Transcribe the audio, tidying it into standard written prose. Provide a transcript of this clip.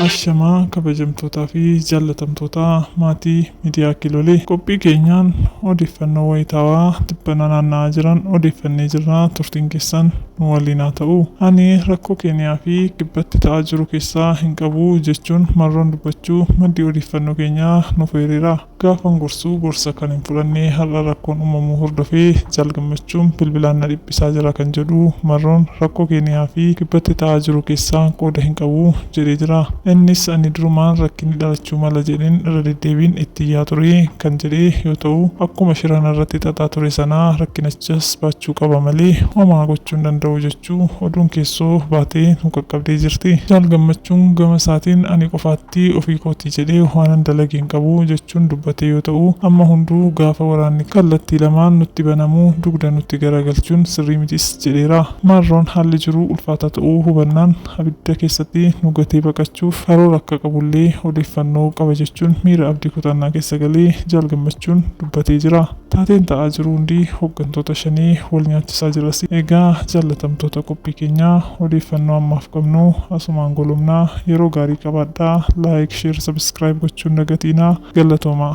Ashamaa kabajamtootaa fi jaallatamtoota maatii miidiyaa Kiilolee, qophii keenyaan odeeffannoo wayitaawaa tibbana naanna'aa jiran odeeffannee jirra. Turtiin keessan nu waliin haa ta'u. Ani rakkoo Keeniyaa fi kibbatti ta'aa jiru keessaa hin qabu jechuun Marroon dubbachuu maddi odeeffannoo keenyaa nuuf eereera. Gaafan gorsu gorsa kan hin fudhanne har'a rakkoon uumamuu hordofee Jaal Gammachuun bilbilaan na dhiphisaa jira kan jedhu Marroon, rakkoo Keeniyaa fi kibbatti ta'aa jiru keessaa qooda hin qabu jedhee jira. Innis ani durumaan rakkinni dhalachuu mala jedheen irra deddeebiin itti iyyaa ture kan jedhe yoo ta'u, akkuma shira narratti xaxaa ture sanaa rakkinachas baachuu qaba malee homaa gochuu hin danda'u jechuu oduun keessoo baatee nu qaqqabdee jirti. Jaal Gammachuun gama isaatiin ani qofaatti ofii kootii jedhee waanan dalage hin qabu jechuun dubbatee yoo ta'u, amma hunduu gaafa waraanni kallattii lamaan nutti banamu dugda nutti garagalchuun sirrii mitis jedheera. Marroon haalli jiru ulfaataa ta'uu hubannaan abidda keessatti nu gatee baqachuuf karoora akka qabullee odeeffannoo qaba jechuun miira abdii kutannaa keessa galee Jaal Gammachuun dubbatee jira. Taateen ta'aa jiru hundi hooggantoota Shanee wal nyaachisaa jiras. Egaa jaallatamtoota qophii keenyaa, odeeffannoo ammaaf qabnu asumaan golobna. Yeroo gaarii qabaadhaa. Like, share, subscribe gochuu hin dagatiinaa. Galatoomaa.